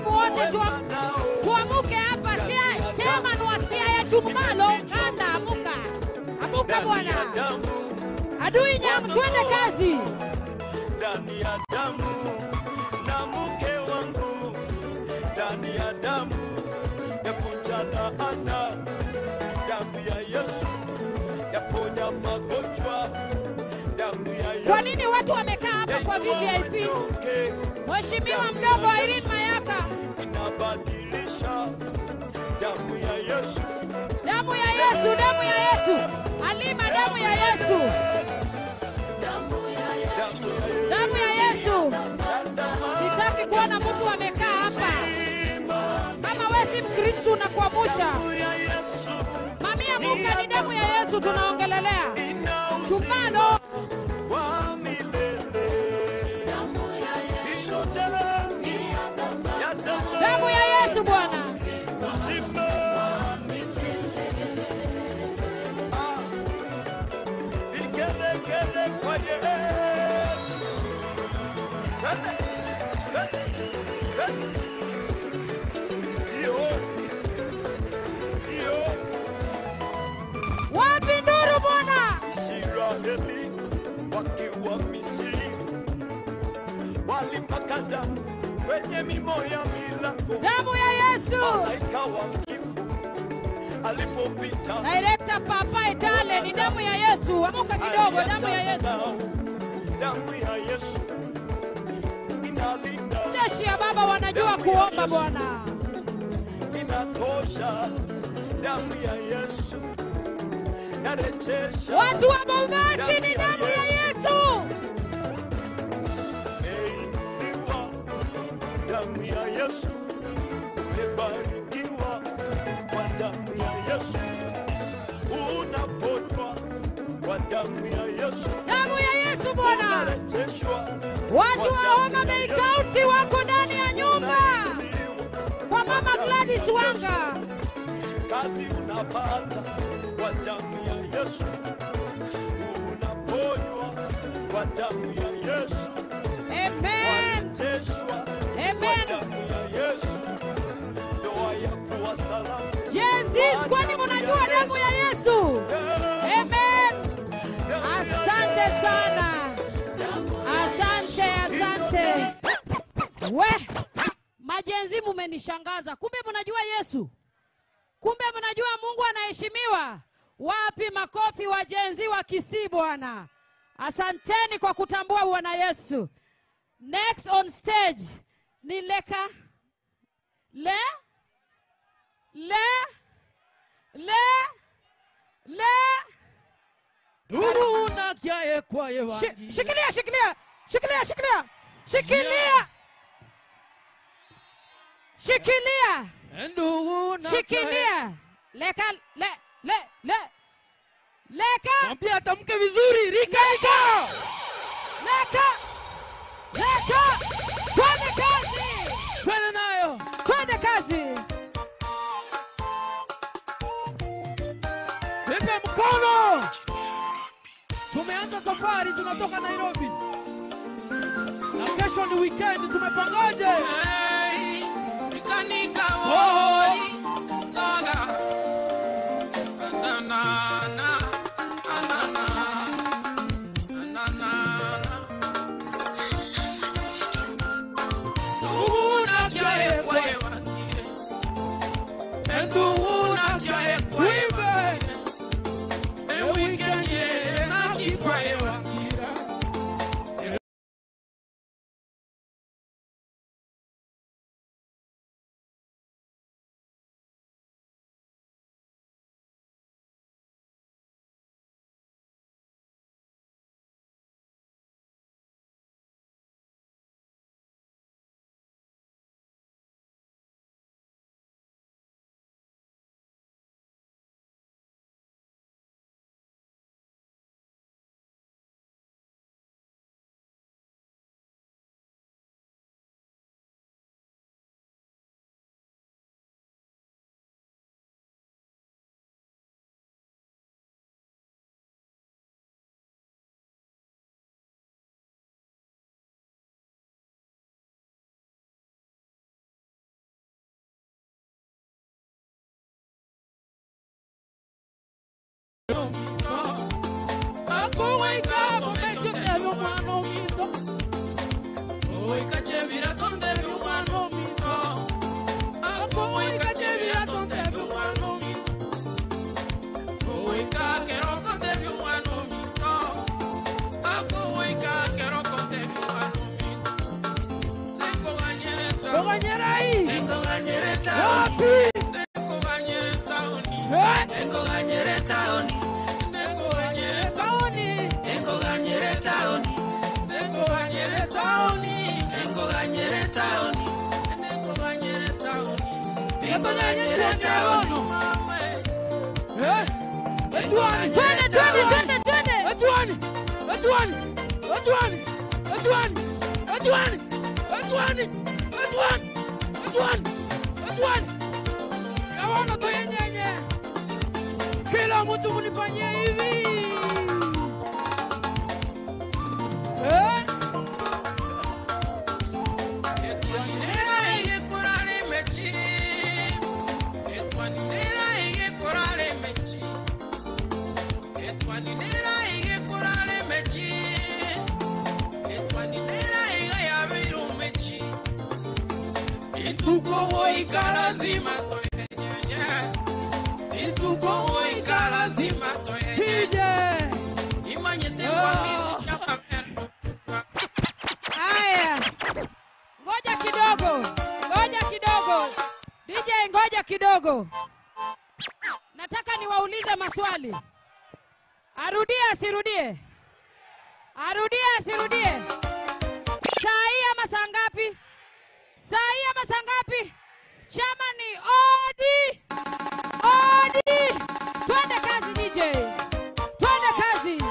Waislamu wote tuamuke hapa. Chairman wa Siaya Chumalo, kanda amuka. Amuka bwana. Adui nyamu, twende kazi. Ndani ya damu na mke wangu, ndani ya damu ya kunja laana, damu ya Yesu ya ponya magonjwa, damu ya Yesu. Kwa nini watu wamekaa hapa kwa VIP? Mheshimiwa mdogo Irene Mayaka inabadilisha damu ya Yesu. Damu ya Yesu, damu ya Yesu. Alima, damu ya Yesu. Damu ya Yesu. Sitaki kuona mtu amekaa hapa. Kama wewe si Mkristo na kuamusha. Mamia muka, ni damu ya Yesu tunaongelelea. Chumano. Damu ya Yesu bwana. Wapi nduru bwana? Israeli wakiwa Misri walipaka damu kwenye mimo ya milango. Damu ya Yesu. Malaika wa kifo alipopita. Director Papa Itale, ni damu ya Yesu. Amuka kidogo, damu ya Yesu. Damu ya Yesu inalinda. Jeshi ya baba wanajua kuomba bwana. Inatosha damu ya Yesu. Narejesha. Watu wa Bombasi, ni damu ya Yesu. Umeinuliwa, damu ya Yesu. Umebarikiwa kwa damu ya Yesu. Unaponywa kwa damu ya Yesu. Damu ya Yesu bwana. Watu wa Homa Bay County wako ndani ya nyumba. Kwa Mama Gladys Wanga. Kazi unapata kwa damu ya Yesu. Unaponywa kwa damu ya Yesu. Amen. Amen. Kwa damu ya Yesu. Ndoa ya kuwa salama. Gen Z, kwani mnajua damu ya Yesu? Amen. Asante sana. Asante, asante. We, majenzi mumenishangaza. Kumbe mnajua Yesu. Kumbe mnajua Mungu anaheshimiwa. Wapi makofi wajenzi wa Kisii bwana. Asanteni kwa kutambua Bwana Yesu. Next on stage ni Leka. Le Le Le Le. Shikilia, shikilia. Shikilia, shikilia. Shikilia. Shikilia. Shikilia. Leka, le, le, le. Leka. Mwambie atamke vizuri. Rika, rika. Leka. Leka. Twende kazi. Twende nayo. Twende kazi. Nipe mkono. Tumeanza safari, tunatoka Nairobi. Na kesho ni weekend, tumepangaje? Hey, nika woli, saga. Na na na na na na na. Una tiare kwewa. Endu una tiare kwewa. E weekend ye na kikwewa. Wapi? Kila mtu mnifanyie hivi. Haya. Ngoja kidogo. Ngoja kidogo. DJ ngoja kidogo. Nataka niwaulize maswali. Arudie asirudie? Arudie asirudie? Saa hii ama saa ngapi? Saa hii ama saa ngapi? Chama ni odi. Odi. Twende kazi DJ. Twende kazi.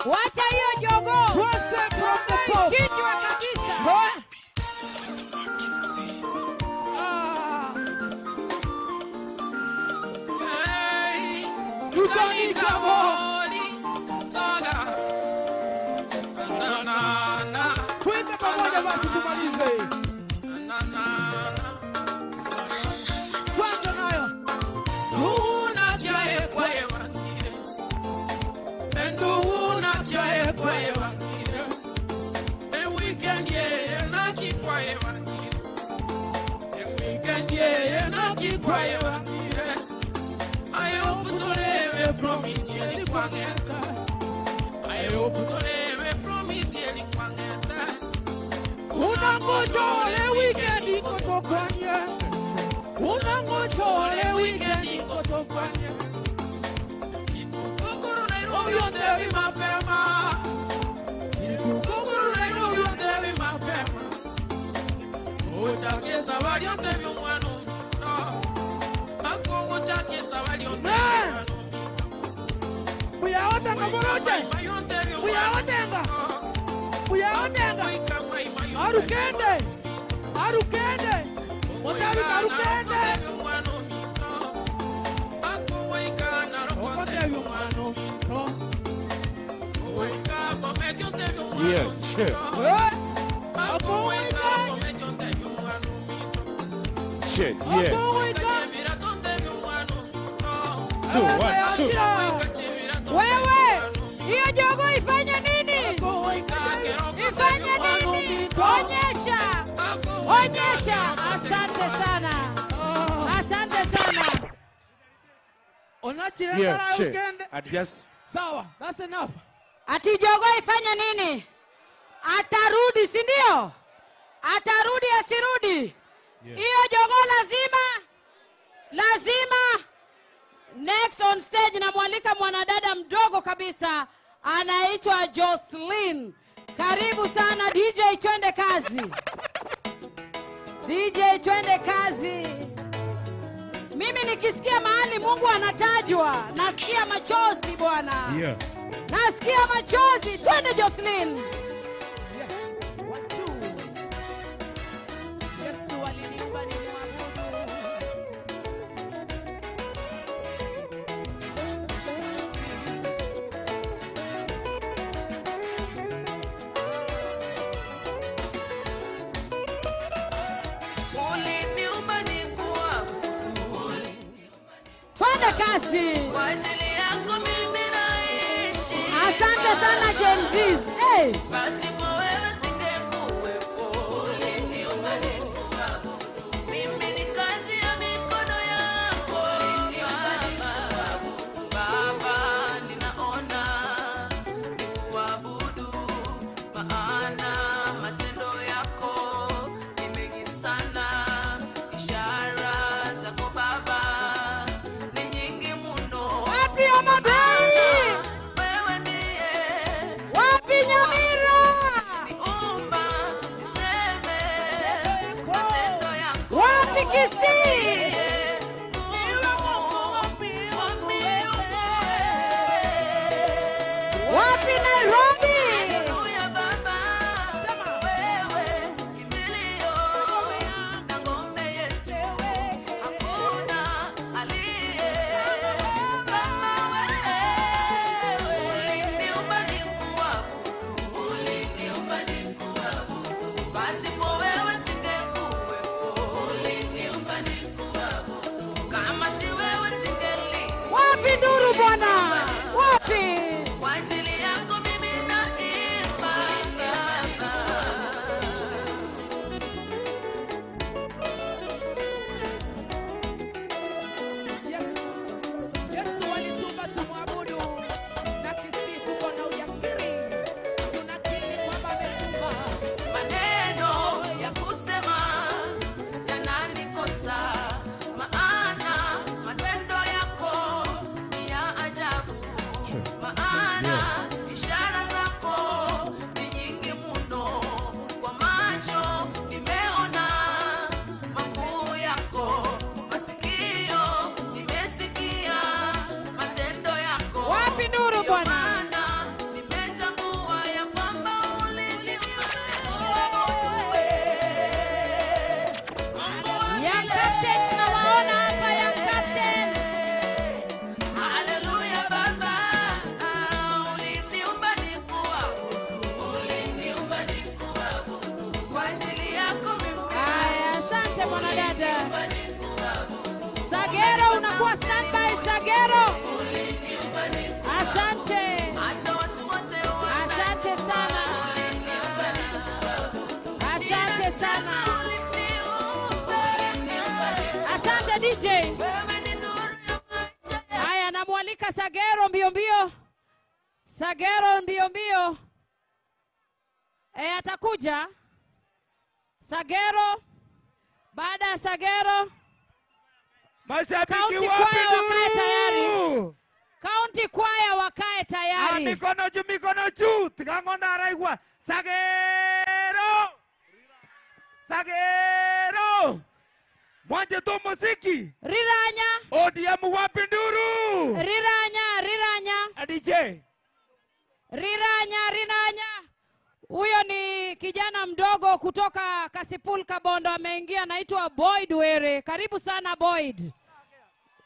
Wacha hiyo jogoo. Chinjwa kabisa. Twende pamoja basi tumalize. Kwanza nayo. Unangojole weekend kotokanye. Unangojole weekend kotokanye. Kukuru Nairobi ondevi mapema. Kukuru Nairobi ondevi mapema. Uchake sawali ondevi umwano mito. Ako uchake sawali ondevi umwano mito. Uyaotenga morote. Uyaotenga. Uyaotenga. Arukende. Arukende. Otavi arukende. Yeah, chill. Shit, yeah. 2, 1, 2. Wewe, hiyo jogoo ifanye nini? Ifanye nini? Onyesha. Onyesha. Asante sana. Asante sana. Yeah, chill. Adjust. Sawa, that's enough. Ati jogoo ifanye nini? Atarudi, si ndio? Atarudi asirudi? Hiyo jogoo lazima. Lazima. Next on stage namwalika mwanadada mdogo kabisa anaitwa Jocelyn. Karibu sana DJ, twende kazi. DJ twende kazi. Mimi nikisikia mahali Mungu anatajwa, nasikia machozi bwana. Yeah. Nasikia machozi. Twende Jocelyn. Yes. 1 2. Yesu aliniumba nimwabudu. Uliniumba nikuabudu. Twende kazi. Kwa ajili yako mimi naishi. Asante sana Gen Z. Hey. Pasipo wewe singekuwepo. Uliniumba nikuabudu. Mimi ni kazi ya mikono yako. Uliniumba nikuabudu. Baba, ninaona nikuabudu, maana matendo yako ni mengi sana. Ishara Wapi Kisii? Wapi Nairobi? Wapi nduru bwana? Wapi? Kwa ajili yako mimi naimba. Yes. Yesu alituumba tumwabudu, na Kisii tuko na ujasiri, tunakiri kwamba ametuumba. Maneno ya kusema yananikosa, maana matendo yako ni ya ajabu, maana ishara zako ni nyingi mno. Kwa macho nimeona makuu yako, masikio nimesikia matendo yako. Wapi nduru Ndiyo bwana? maana nimetambua ya kwamba uliniumba. Mungu wa Young Captains nawaona hapa, Young Captains. Haleluya Baba, uliniumba nikuabudu, uliniumba nikuabudu, kwa ajili yako mimi. Haya, asante mwanadada. Sagero unakuwa standby Sagero. Asante. Hata watu wote Asante sana. Asante sana. Asante DJ. Wewe ni nuru ya maisha. Haya, namwalika Sagero mbio mbio. Sagero mbio mbio. Atakuja Sagero. Baada ya Sagero, Mashabiki County wapi choir wakae tayari. nduru? County choir wakae tayari. Mikono juu, mikono juu. Tigangonda araigwa. Sagero! Sagero! Mwanje tu muziki. Riranya, ODM wapi nduru? riranya, riranya. DJ. Riranya, riranya. Huyo ni kijana mdogo kutoka Kasipul Kabondo, ameingia, anaitwa Boyd Were. Karibu sana Boyd.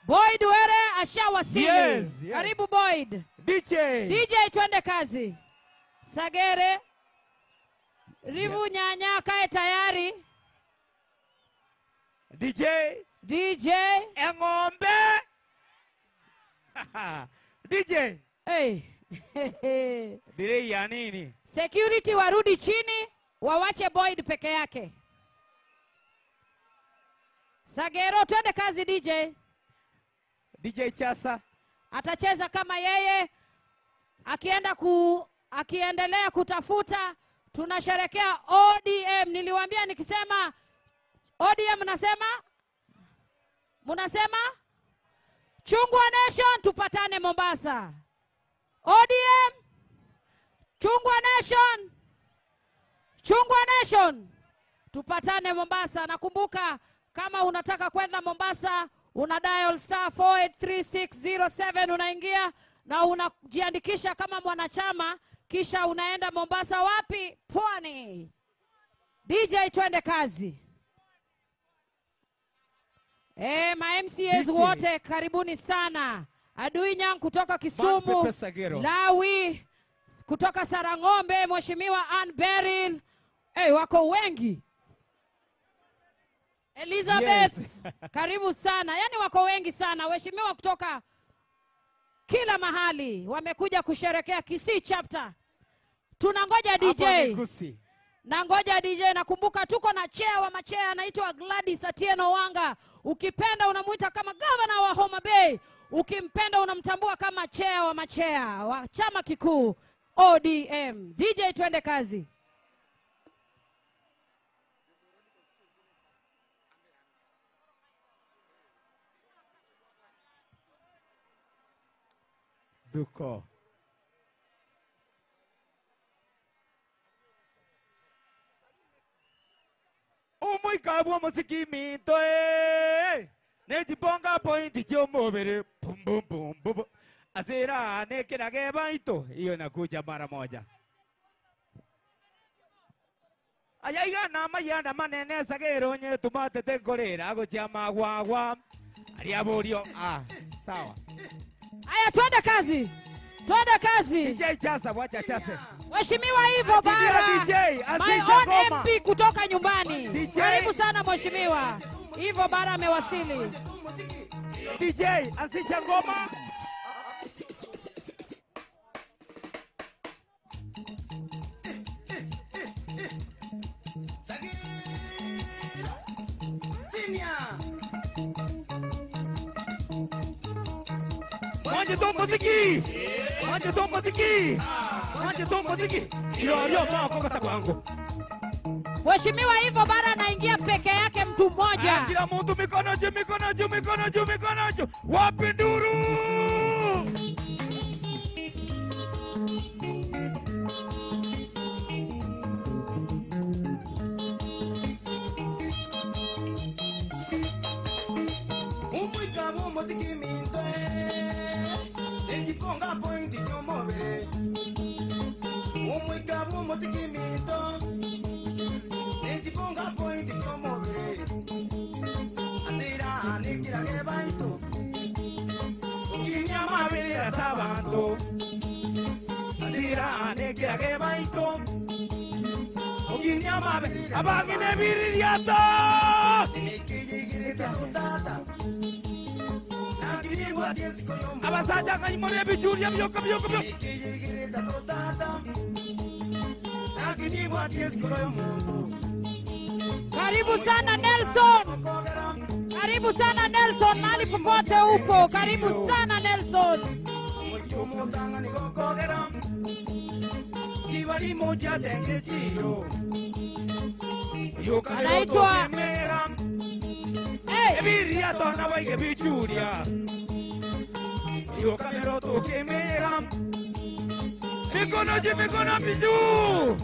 Boyd Were ashawasili. Yes, yes. Karibu Boyd. DJ. DJ, twende kazi. Sagere. Rivu nyanya kae tayari. DJ. DJ. Eng'ombe. DJ. Hey. Delay ya nini? Security warudi chini, wawache Boyd peke yake. Sagero, twende kazi DJ. DJ Chasa. Atacheza kama yeye akiendelea kutafuta. Tunasherekea ODM. Niliwaambia nikisema ODM mnasema? Mnasema? Chungwa Nation, tupatane Mombasa. ODM, Chungwa Nation, Chungwa Nation, tupatane Mombasa. Nakumbuka kama unataka kwenda Mombasa, una dial star 483607, unaingia na unajiandikisha kama mwanachama, kisha unaenda Mombasa. Wapi? Pwani. DJ, twende kazi. Ma MCAs DJ. wote karibuni sana. Adui Nyang kutoka Kisumu, Pepe Sagero. Lawi kutoka Sarang'ombe, Mheshimiwa Ann Beryl. Wako wengi. Elizabeth, Yes. karibu sana. Yaani wako wengi sana. Waheshimiwa kutoka kila mahali wamekuja kusherekea Kisii chapter. Tunangoja Hapa ni DJ. Kisii. Nangoja DJ. Nakumbuka tuko na chair wa machea anaitwa Gladys Atieno Wanga. Ukipenda unamuita kama governor wa Homa Bay. Ukimpenda unamtambua kama chair wa machea wa chama kikuu ODM. DJ, twende kazi. Duko. Umu Omoikabwa muziki minto nejibonga pointi chomobere bum bum bum bum asira nekirage baito hiyo nakuja mara moja. Ayaiga na mayanda manene sagero nye tumatete ngorera gochia magwagwa ariaborio sawa. Aya twende kazi. Twende kazi. DJ Chasa wacha Chasa. Mheshimiwa Ivo Bara. DJ my own MP kutoka nyumbani. DJ. Karibu sana Mheshimiwa. Ivo Bara amewasili. DJ asisha ngoma. Muziki. Mwanzo muziki. Mwanzo muziki. Yo yo mwa kwangu. Mheshimiwa Ivo Bara anaingia peke yake mtu mmoja. Kila mtu mikono juu mikono juu mikono juu mikono juu. Wapi nduru? Umwikabo muziki minto. Ejiponga pointi chomobere. Umwikabo muziki minto. Ejiponga pointi chomobere. Atira anikira baito. Ukinya mabira sabanto. Atira anikira baito. Ukinya mabira abangine biririata. Nikiyigirita tutata. Abasaja ngayimore bijuria byoka byoka byoka. Karibu sana Nelson. Karibu sana Nelson mahali popote upo. Karibu sana Nelson. Anaitwa Hey. Ebiria tona waige bijuria. Mikono juu mikono juu.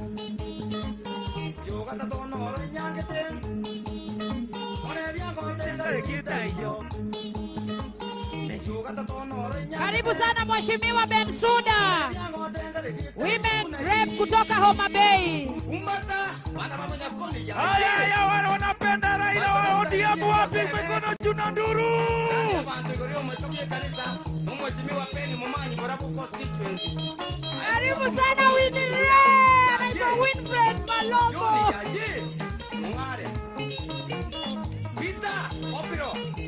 Karibu sana Mheshimiwa Bensuda, Women Rep kutoka Homa Bay. Haya haya wale wanapenda Raila wa ODM wapi mikono juu na nduru. Karibu sana Winfred, anaitwa Winfred Malongo.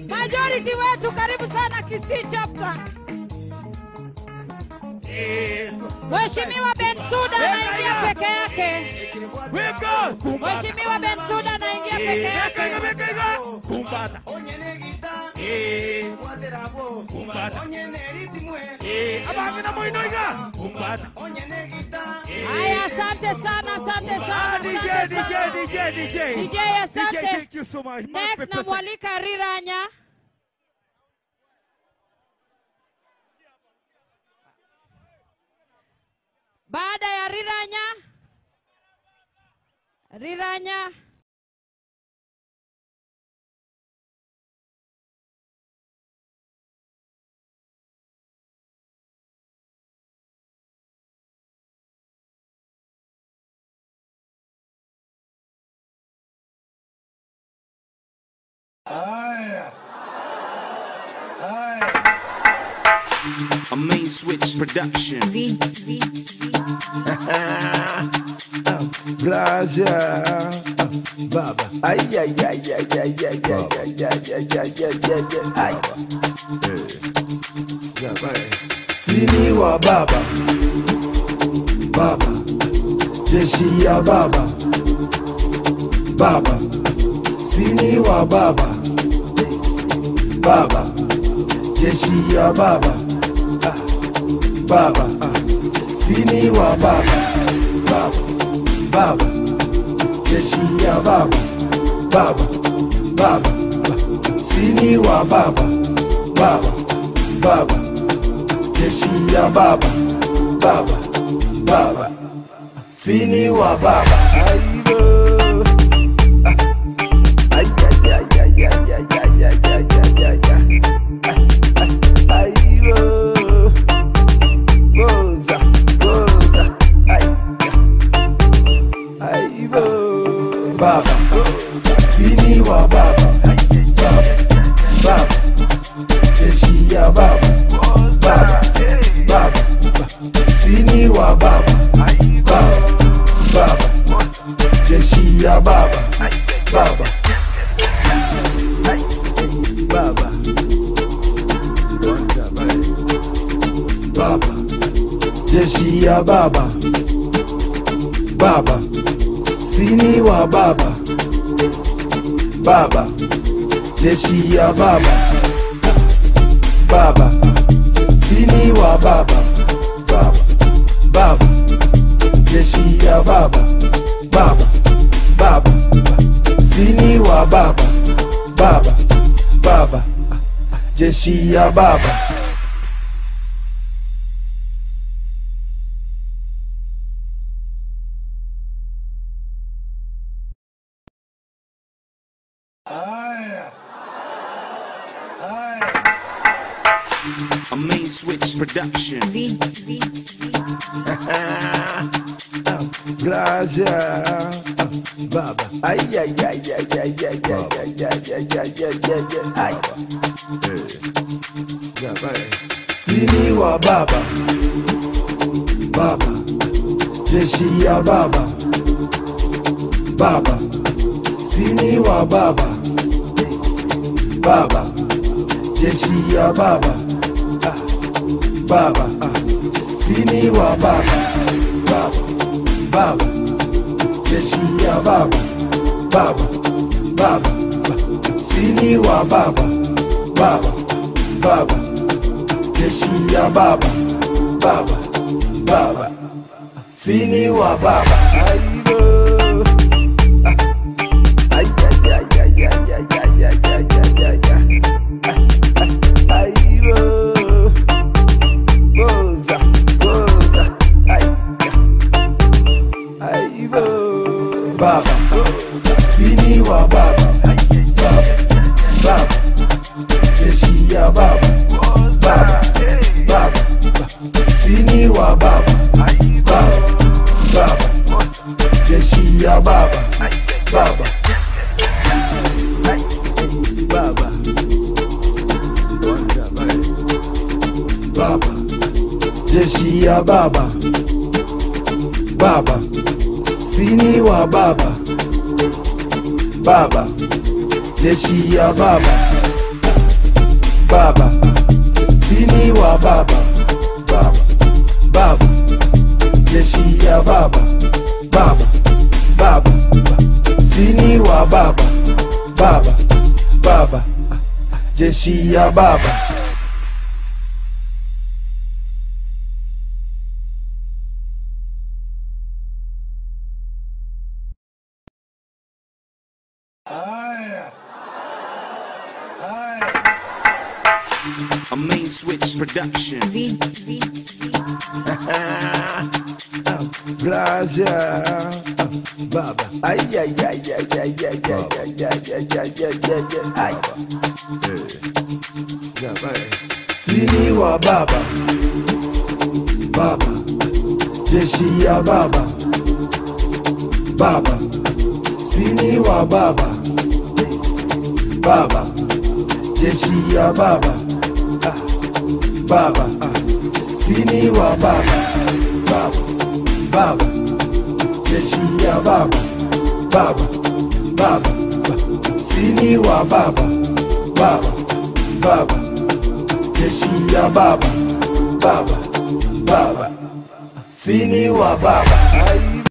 Majority wetu karibu sana Kisii chapter. Mheshimiwa Bensuda anaingia peke yake. Mheshimiwa Bensuda anaingia peke yake. Kumbata. Kumbata. Abangina moinoiga. Kumbata. Haya, asante sana, asante sana. DJ DJ DJ DJ. DJ asante. Thank you so much. Next namwalika Riranya. Baada ya Riranya, Riranya. Haya. Haya. A Main Switch production. V, V, V. Plaza. Baba. Ay, ay, ay, ay, ay, ay, ay, ay, ay, ay, ay, ay, ay, ay. Sini wa baba. Baba. Jeshi ya baba. Baba. Sini wa baba. Baba. Jeshi ya baba. Baba, sini wa baba, baba, baba, jeshi ya baba, baba, baba, sini wa baba, baba, baba, jeshi ya baba, baba, baba, sini wa baba. Jeshi ya baba, baba, sini wa baba, baba, jeshi ya baba, baba, sini wa baba, baba, baba, jeshi ya baba, baba, baba, sini wa baba, baba, baba, jeshi ya baba. A Main Switch Production. Plaza, baba, ay ay ay ay ay ay ay ay ay ay ay ay ay. Sini wa baba, baba, jeshi ya baba, baba, sini wa baba, baba, jeshi ya baba, baba, sini wa baba, baba, baba, jeshi ya baba, baba, baba, sini wa baba, baba, baba, jeshi ya baba, baba, baba, sini wa baba. Ay ay ay ay ay ay ay ay ay ay ay. Goza, goza, ay, ay, baba, sini wa baba, baba, baba, jeshi ya baba, baba, baba, sini wa baba, baba, baba, jeshi ya baba, baba, baba, baba, jeshi ya baba, baba, sini wa baba, baba, jeshi ya baba, baba, sini wa baba, baba, baba, jeshi ya baba, baba, baba, sini wa baba, baba, baba, jeshi ya baba. A Main Switch Production. Plaza, baba, ay ay ay ay ay ay ay ay ay ay ay ay ay. Sini wa baba, baba, jeshi ya baba, baba, sini wa baba, baba, jeshi ya baba, baba, sini wa baba, baba, baba, jeshi ya baba, baba, baba, sini wa baba, baba, baba, jeshi ya baba, baba, baba, sini wa baba.